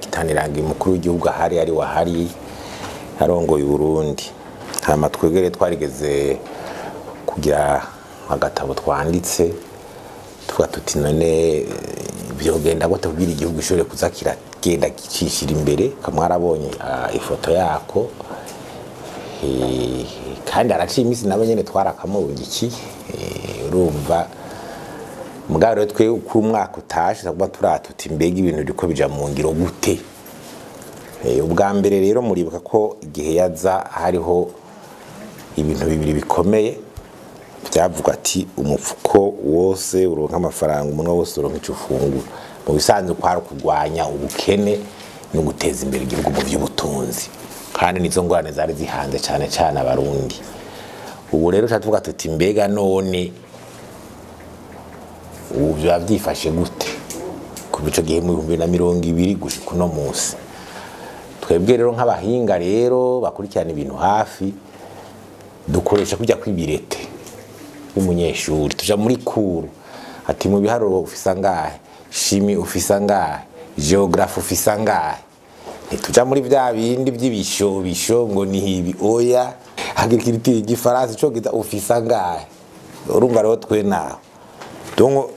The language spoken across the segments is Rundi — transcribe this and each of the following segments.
Imyaka 5 irangiye umukuru w'igihugu ahari ari wahari arongoye Burundi. Hama twegere twarigeze kugira agatabo twanditse tuvuga tuti none byogenda gute kugira igihugu gishobore kuza kiragenda gicishira imbere. Kamwarabonye ifoto yako, kandi araciye iminsi nabo nyene twarakamurungikiye. Urumva mugabo rero twe uko umwaka utashe tuguma turatuti mbega ibintu biriko bija mu ngiro gute. Ubwa mbere rero muribuka ko igihe yaza hariho ibintu bibiri bikomeye byavuga ati umufuko wose uronka amafaranga, umunwa wose uronka ico ufungura. Mu bisanzwe kwari kurwanya ubukene no guteza imbere igihugu mu by'ubutunzi, kandi nizo ngorane zari zihanze cyane cyane abarundi. Ubu rero tuvuga tuti mbega none ubu biba byifashe gute kuva ico gihe mu 2020 gushika uno munsi. Twebwe rero nk'abahinga rero bakurikirana ibintu hafi, dukoresha kujya kwibirete umunyeshuri tuja muri kuru ati mu biharuro ufisa ngahe, shimi ufisa ngahe, geographe ufisa ngahe. Ntituja muri vya bindi by'ibishobisho ngo ni ibi, oya agriculture igifaransa icongereza ufisa ngahe. Urumva rero twe naho donc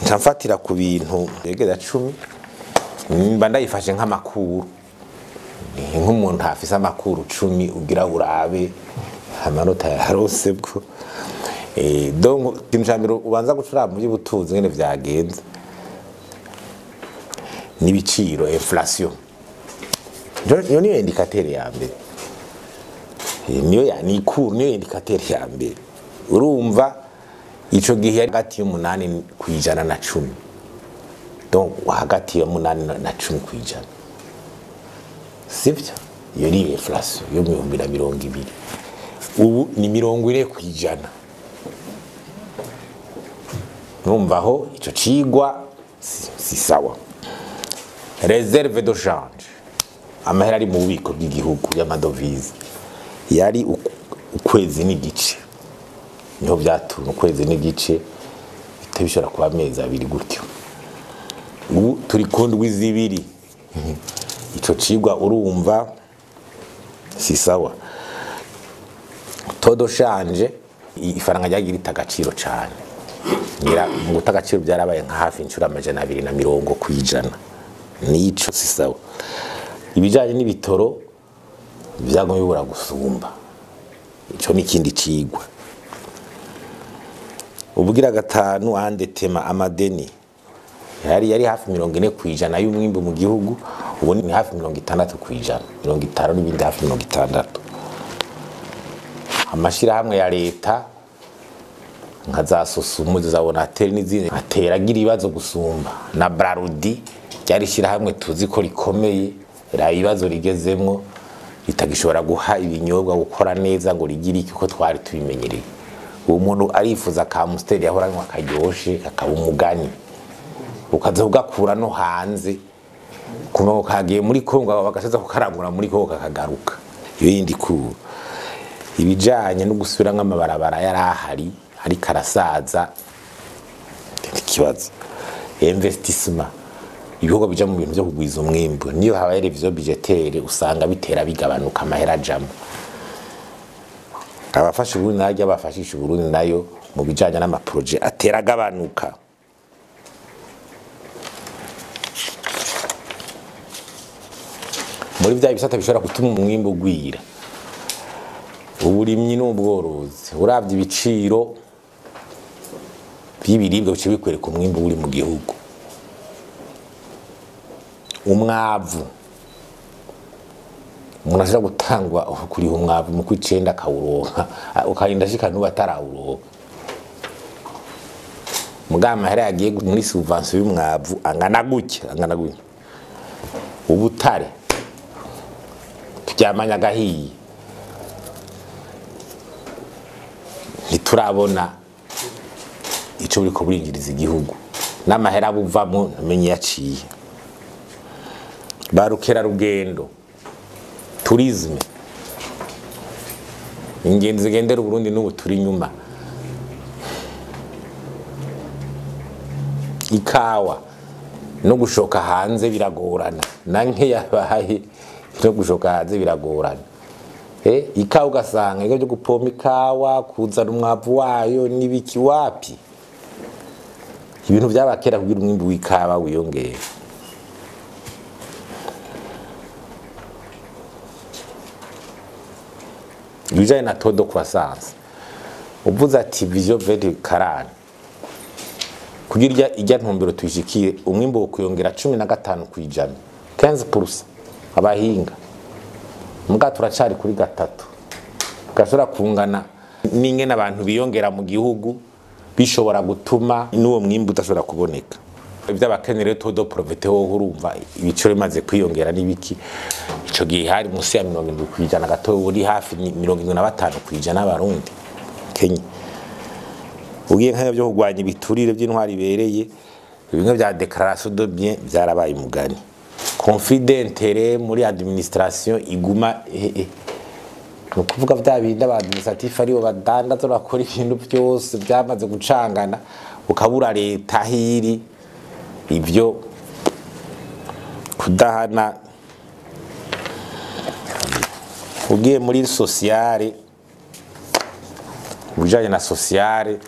nca ku bintu yegera 10 mba ndayifashe nk'amakuru, nk'umuntu afise amakuru 10 ugira urabe amanota yarose bwo. Donc ikintu ca mbere ubanza gucura mu by'ubutunzi ngene vyagenze n'ibiciro, inflation. Iyo niyo indicateur ya mbere, niyo ya ni cours, niyo indicateur ya mbere. Urumva ico gihe yari hagati y'8% na 10, donc hagati ya 8 na 10%, sivyo? Iyo ni inflation yo mu 2020. Ubu ni 40%. Numva aho ico cigwa si sawa. Reserve de change, amahera ari mu bubiko bw'igihugu y'amadovize yari ukwezi n'igice, niho byatuntu ukwezi n'igice bitebishora kuba amezi abiri gutyo. Ubu turi ku ndwi zibiri. Ico cigwa urumva si sawa. Todo shanje ifaranga ryagira itagaciro cyane, ngira mu guta agaciro byarabaye nka hafi inshuro 220%. Nico si sawa. Ibijanye n'ibitoro byagomye bibura gusumba, ico ni ikindi cigwa. Ubugira gatanu andetema amadeni yari hafi 40% y'umwimbu mu gihugu, ubu ni hafi 60%, 50 n'ibindi hafi 60. Amashirahamwe ya leta nka za Sosumu za Onatel n'izindi ateragira ibibazo gusumba, na Brarudi ryari shirahamwe tuzi ko rikomeye, ra ibibazo rigezemwo ritagishobora guha ibinyobwa gukora neza ngo rigire iki uko twari tubimenyereye. Uwo muntu arifuza ka Amstel yahora anywa karyoshe kakaba umugani, ukaza ugakura no hanze kuma kagiye muri Kongo bagasaza kukarangura muri Kongo kakagaruka. Iyo yindi ku ibijanye no gusubira nk'amabarabara yarahari ariko arasaza ikibazo. Investissement, ibihugu bija mu bintu byo kugwiza umwimbu, niyo habaye revision budgetaire usanga bitera bigabanuka amahera ajamo. Abafasha Uburundi najya bafashisha Uburundi nayo mu bijanye n'amaprojet atera agabanuka. Muri vya bisata bishobora gutuma umwimbu ugwira, uburimyi n'ubworozi, uravye ibiciro by'ibiribwa bice bikwereka umwimbu uri mu gihugu. Umwavu, umuntu ashobora gutangwa kuriha umwavu mu kwicenda akawuronka, ukarinda ashika n'ubu atarawuronka. Mugabo amahera yagiye muri subvention y'umwavu angana gutya, angana gutya. Ubutare turyamanye agahiye, ntiturabona ico buriko burinjiriza igihugu, n'amahera buvamwo ntumenye yaciye. Barukera rugendo, tourisme, ingenzi zigendera Uburundi n'ubu turi inyuma. Ikawa No gushoka hanze biragorana, na nke yabaye no gushoka hanze biragorana. Ikawa ugasanga ibyo gupompa ikawa, kuzana umwavu wayo n'ibiki wapi, ibintu byabakera kugira umwimbu w'ikawa wiyongere. Ibijanye na taux de croissance, uvuze ati vision 2040 kugira ijya ntumbero tuyishikiye, umwimbu wo kuyongera 15%, 15% abahinga muga turacari kuri 3, gashobora kungana n'ingene abantu biyongera mu gihugu, bishobora gutuma n'uwo mwimbu udashobora kuboneka. Ivy'abakenere taux de pauvreté ho urumva ibiciro bimaze kwiyongera n'ibiki, ico gihe hari munsi ya 70% gato, uri hafi 75% abarundi Kenya. Ugiye nka byo kurwanya ibiturire by'intwari ibereye, bimwe bya déclaration de biens byarabaye umugani. Conflit d'intérêt muri administration iguma ni ukuvuga bya bindi aba administratif aribo badandaza bakora ibintu byose byamaze gucangana, ukabura leta hiri ibyo kudahana. Ugiye muri sociale, ubujanye na sociale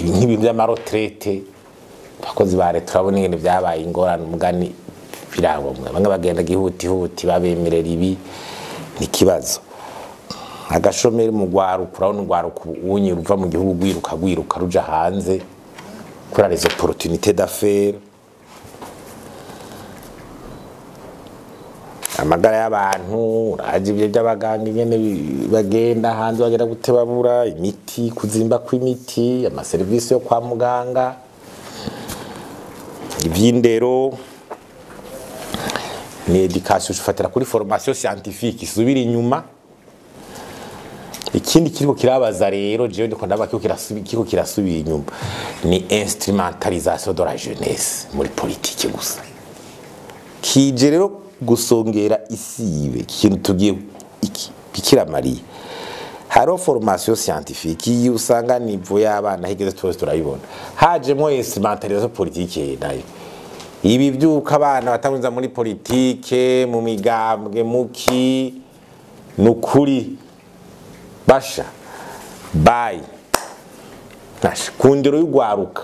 nk'ibintu by'amarotrete, abakozi ba leta urabona ingene vyabaye ingorane, umugani birabomwe bamwe bagenda gihutihuti babemerera ibi, ni kibazo. Agashomeri mu rwaruka, urabona urwaruka unyi ruva mu gihugu rwiruka rwiruka ruja hanze kuri les opportunités d'affaires. Amagara y'abantu, uraje ibyo by'abaganga ingene bagenda hanze bagera gute babura imiti, kuzimba kw'imiti, amaserivisi yo kwa muganga, ivy'indero ni education ufatira kuri formation scientifique isubira inyuma. Ikindi kiriko kirabaza rero jewe ndiko ndaba kiriko kirasubira inyuma ni instrumentalisation de la jeunesse muri politique gusa. Kije rero gusongera isibe ikintu tugiye iki Bikira Mariya. Haro formation scientifique iyi usanga nivo y'abana higeze twese turayibona, hajemo instrumentalisation politique nayo. Ibi byuka abana batanguza muri politique mu migambwe muki nukuri basha bayi nasha kundero y'ugwaruka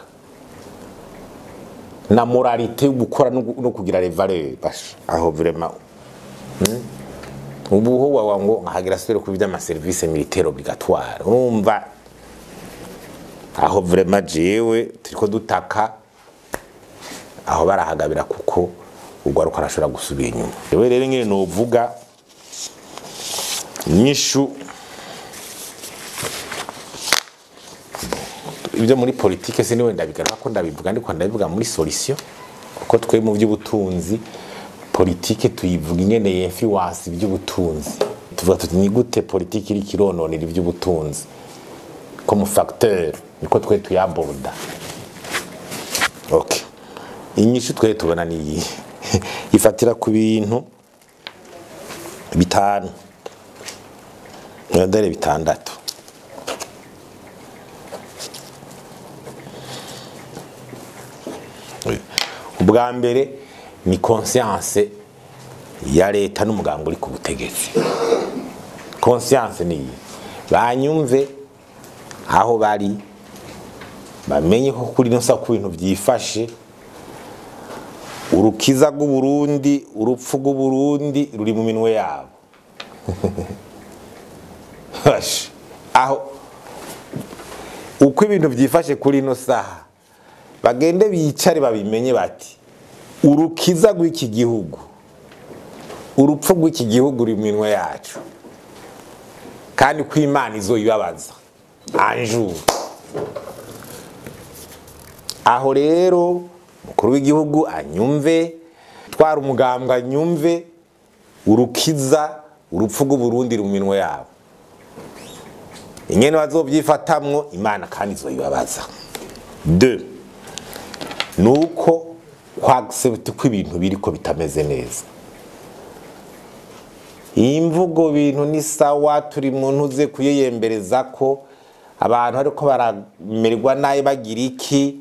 na moralité yo gukora no kugira les valeurs basha aho vraiment. Ubuho wawa ngo nkahagira subire ku by'ama service militaire obligatoire, urumva aho vraiment jewe turiko dutaka aho barahagabira kuko ugwaruka arashobora gusubira inyuma. Jewe rero ngene novuga nyishu ibyo muri politique siniwe ndabigaruka ko ndabivuga, ndiko ndabivuga muri solution, kuko twe mu by'ubutunzi politique tuyivuga ingene influence iby'ubutunzi. Tuvuga tuti ni gute politique iri kirononera iby'ubutunzi comme facteur, niko twe tuyaborda. Okay, inyishu twe tubona ni iyi ifatira ku bintu 5 ndere 6. Ubwa mbere ni conscience ya leta n'umuganga uri ku butegetsi. Conscience ni iyi, banyumve aho bari, bamenye ko kuri no sa ku bintu byifashe. Urukiza rw'Uburundi, urupfu rw'Uburundi ruri mu minwe yabo. Aho uko ibintu byifashe kuri no saha, bagende bicare babimenye bati urukiza rw'iki gihugu, urupfu rw'iki gihugu ruri mu minwe yacu, kandi ko Imana izoyibabaza anjuru. Aho rero mukuru w'igihugu anyumve, twara umugambwe anyumve, urukiza urupfu rw'Uburundi ruri mu minwe yabo. Ingene bazovyifatamwo Imana kandi izoyibabaza. 2 nuko kwaccept ko ibintu biriko bitameze neza. Imvugo bintu ni sawa, turi mu ntuze kuyeyembereza ko abantu ariko baramererwa naye bagira iki,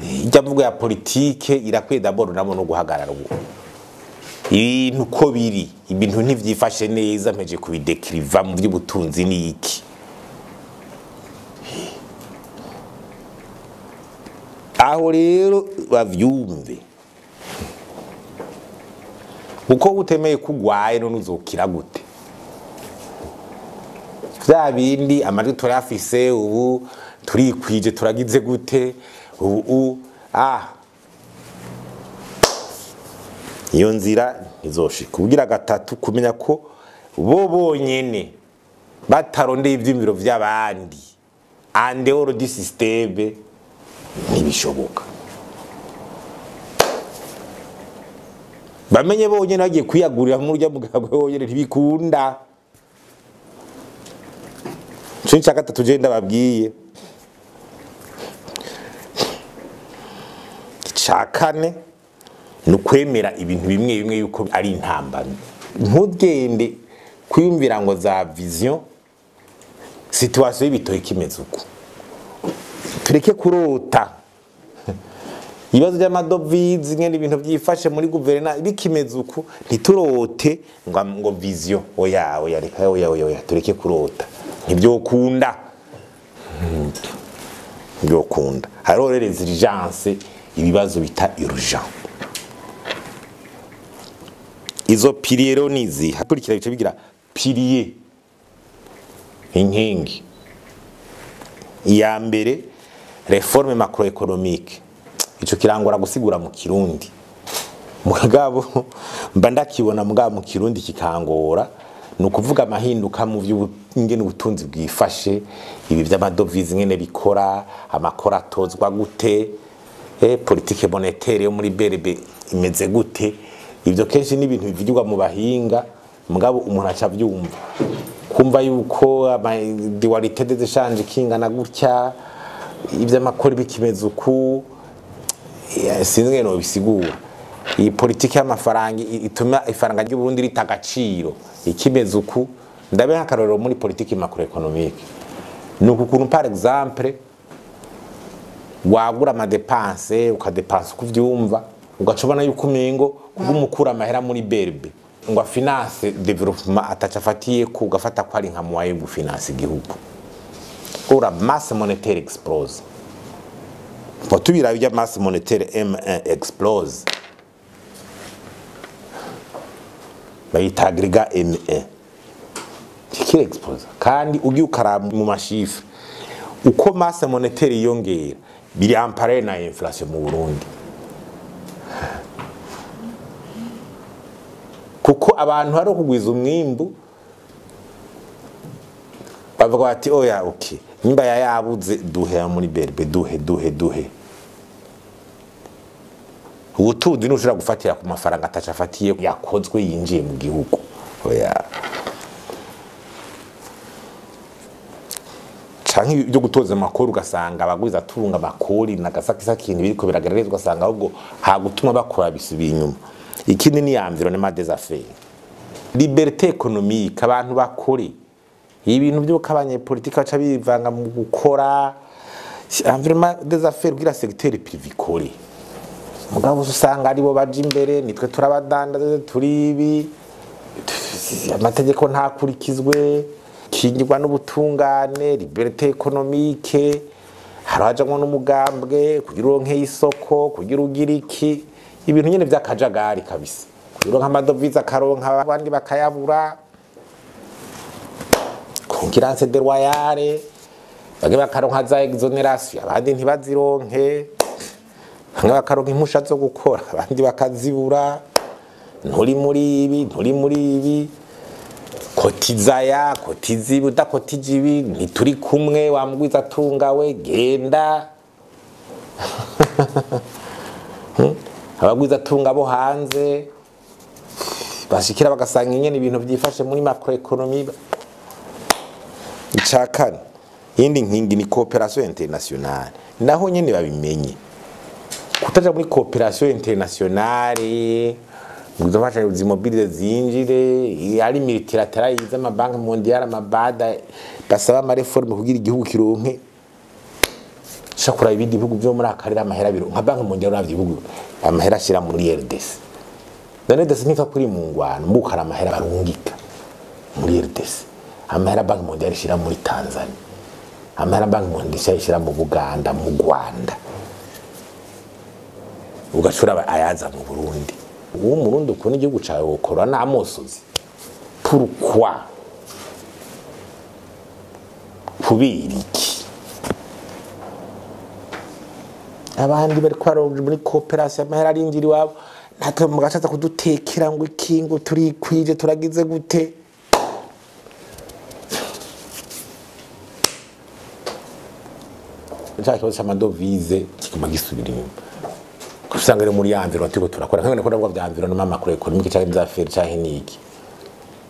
Ijya mvugo ya politike irakwiye d'abord nabo no guhagarara ubu ibintu uko biri, ibintu ntivyifashe neza, mpeje kubidekiriva mu by'ubutunzi ni iki. Aho rero bavyumve uko utemeye kugwaye none uzokira gute? Vya bindi amajwi turafise ubu turikwije turagize gute ubu iyo nzira ntizoshika. Kugira gatatu, kumenya ko bo bonyene batarondeye ivyumviro vy'abandi en dehors du système ntibishoboka. Bamenye bonyene bagiye kwiyagurira muri urya mugabo bonyene ntibikunda. Ico ca gatatu je ndababwiye. Ica kane ni ukwemera ibintu bimwe bimwe yuko ari intambamyi. Ntugende kwiyumvira ngo za vision situation y'ibitoki kimeze uko. Tureke kurota ibibazo by'amadovize ngene ibintu byifashe muri guverinoma bikimeze uko, ntiturote ngo vision oya oya reka oya oya oya, tureke kurota, ntibyokunda ntibyokunda. Hariho rero exigence, ibibazo bita urgent. Izo pilier rero nizi hakurikira bice bigira pilier inkingi. Iya mbere reforme macroéconomique, ico kirangora gusigura mu Kirundi, mugabo mba ndakibona mugabo mu Kirundi kikangora. Ni ukuvuga amahinduka mu by'ingene ubutunzi bwifashe, ibi by'amadovize ngene bikora, amakora atozwa gute, politique monétaire yo muri BRB imeze gute. Ibyo kenshi ni ibintu bivugirwa mu bahinga, mugabo umuntu aca avyumva kumva yuko dualité des échanges kingana gutya, ivy'amakori bikimeze uku, sinzi ngene nobisigura. Iyi politike y'amafaranga ituma ifaranga ry'u Burundi rita agaciro ikimeze uku. Ndabe akarorero muri politike macroéconomique, ni uku kuntu par exemple wagura amadepanse ukadepansa uko uvyumva, ugaca ubona yuko umengo kubw'umukura amahera muri BRB ngo afinance développement ataca afatiye ko, ugafata ko ari nka moyen yo gufinansa igihugu. Ora masse monétaire explose. Bo tubiraba ibya masse monétaire M1 explose, bayita agrégat M1 kikire explose. Kandi ugiye ukaraba mu ma chiffres uko masse monétaire yiyongera biri en parallèle na inflation mu Burundi, kuko abantu hari kugwiza umwimbu bavuga bati oya okay, nimba yabuze duhe muri BRB, duhe duhe duhe. Ubutunzi ntushobora gufatira ku mafaranga ataca afatiye yakozwe yinjiye mu gihugu, oya. Canke ibyo gutoza amakori, ugasanga abagwiza atunga amakori na gasakisaki ibintu biriko birageragezwa, ugasanga ahubwo hagutuma bakora bisubiye inyuma. Ikindi ni environnement des affaires, liberté économique, abantu bakore ibintu by'uko abanyepolitike baca bivanga mu gukora environnement des affaires kugira secteur privé ikore. Mugabo usanga aribo baje imbere, nitwe turabadandaza turi ibi, amategeko ntakurikizwe, kingirwa n'ubutungane, liberté économique, harajamwo n'umugambwe kugira uronke isoko, kugira ugire iki, ibintu nyene vy'akajagari kabisa, kugira uronke amadovize akaronka abandi bakayabura, concurrence déloyale, bamwe bakaronka za exonération abandi ntibazironke, bamwe bakaronka impusha zo gukora abandi bakazibura, nturi muri ibi nturi muri ibi, kotiza ya kotiza ibi udakotije ibi ntituri kumwe, wamugwiza atunga we genda. Abagwiza atunga bo hanze bashikira bagasanga ingene ibintu byifashe muri macroéconomie. Ica kane, iyindi nkingi ni coopération internationale. Naho nyene babimenye kutaja muri coopération internationale ngo izo mfashanyo zimobile zinjire, ari multilatéral yiza amabanki mondiale amabada basaba ama réformes kugira igihugu kironke Shakura ibindi bihugu byo muri akarere amahera biro nka Banque Mondiale, uravye ibihugu amahera ashira muri RDC. None RDC ntifa kuri mu ngwano, mbukara amahera barungika muri RDC, amahera Banque Mondiale ishira muri Tanzania, amahera Banque Mondiale ishira mu Buganda, mu Rwanda, ugacura ayaza mu Burundi. Uwo Murundi ukunda igihugu cawe wokora n'amosozi. Pourquoi? Kubera iki? Abandi bari kwaronga muri coopération amahera arinjira iwabo, natwe mugacaza kudutekera ngo iki, ngo turikwije, turagize gute? Cya kibazo c'amadovize kiguma gisubira inyuma, usanga ari muri ya environnement turiko turakora, nk'ingene ko ndavuga vya environnement macroéconomique canke vya affaires canke niki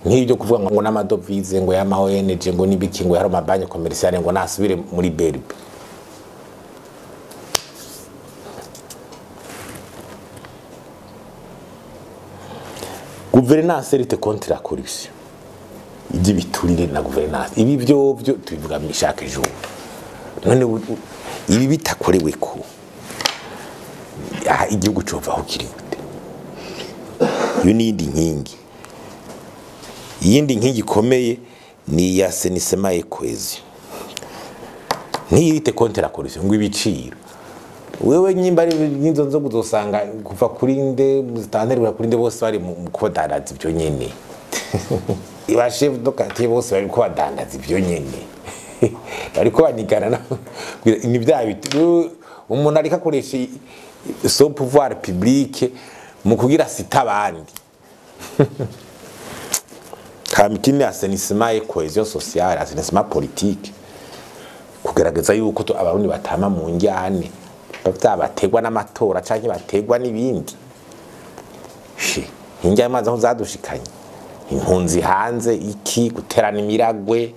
nk'ibyo kuvuga ngo n'amadovize, ngo y'ama ONG, ngo n'ibiki, ngo yari amabanki commerciale, ngo nasubire muri BRB. Gouvernance, lutte contre la corruption, iby'ibiturire na gouvernance, ibi byo byo tubivuga chaque jour. None ibi bitakorewe ko aha, igihugu cova aho kiri gute? Iyo ni iyindi nkingi. Iyindi nkingi ikomeye ni iya assainissement et cohésion. Ntiyite contre la corruption, ngo ibiciro, wewe nyimba ari nk'izo nzoga, uzosanga kuva kuri nde muzitanterwa kuri nde, bose bari mu kubadandaza ibyo nyene. Ba chef de quartier bose bari kubadandaza ibyo nyene, bariko banigana ni bya biti umuntu ariko akoresha son pouvoir public mu kugira sita abandi. Hama ikindi, assainissement et cohésion sociale, assainissement politique, kugerageza yuko Abarundi batama mu njyane, baterwa n'amatora canke baterwa n'ibindi. Shi injya amazi aho zadushikanye, impunzi hanze, iki guterana imiragwe.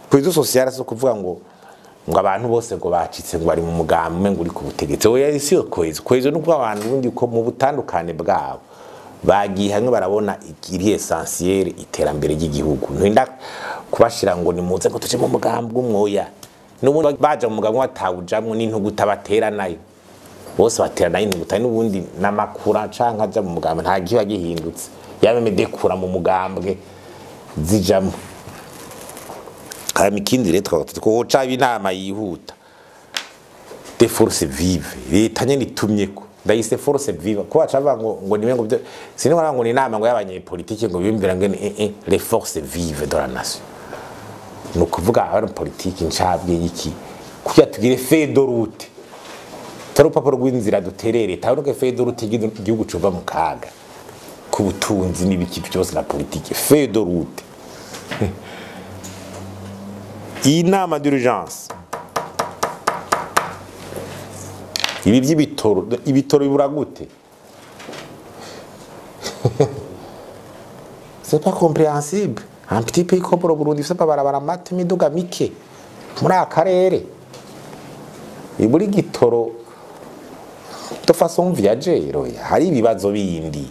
Cohésion sociale so kuvuga ngo abantu bose ngo bacitse, ngo bari mu mugambi umwe, ngo uri ku butegetsi. Oya, si yo cohésion. Cohésion ni ukuvuga abantu ubundi ko mu butandukane bwabo bagiye hamwe, barabona iri essentiel, iterambere ry'igihugu. Ntinda kubashira ngo nimuze ngo tuje mu mugambi umwoya, n'ubundi baja mu mugambi batawujamwo n'intuguta batera nayo, bose batera nayo intuguta n'ubundi n'amakura canke aja mu mugambi, nta kiba gihindutse, yaba dekura mu mugambwe zijamwo. Hama ikindi rero twagatatu ko hoca inama yihuta des forces vives, leta nyene itumyeko, ndayise force vive, ko baca bavuga ngo niwe, ngo byo sinibona, ngo ni inama ngo y'abanyepolitike, ngo biyumvira ngo les forces vives de la nation, ni ukuvuga abari politiki ncabwe y'iki, kugira tugire feuille de route, tari urupapuro rw'inzira duterere, taruke feuille de route igihugu cuva mu kaga k'ubutunzi n'ibiki byose na politiki, feuille de route. Iyi nama d'urgence, ibi by'ibitoro, ibitoro bibura gute? C'est pas compréhensible. Un petit pays comme le Burundi ifise amabarabara mato, imiduga mike muri aka karere, ibura igitoro de façon viagère. Hari ibibazo bindi.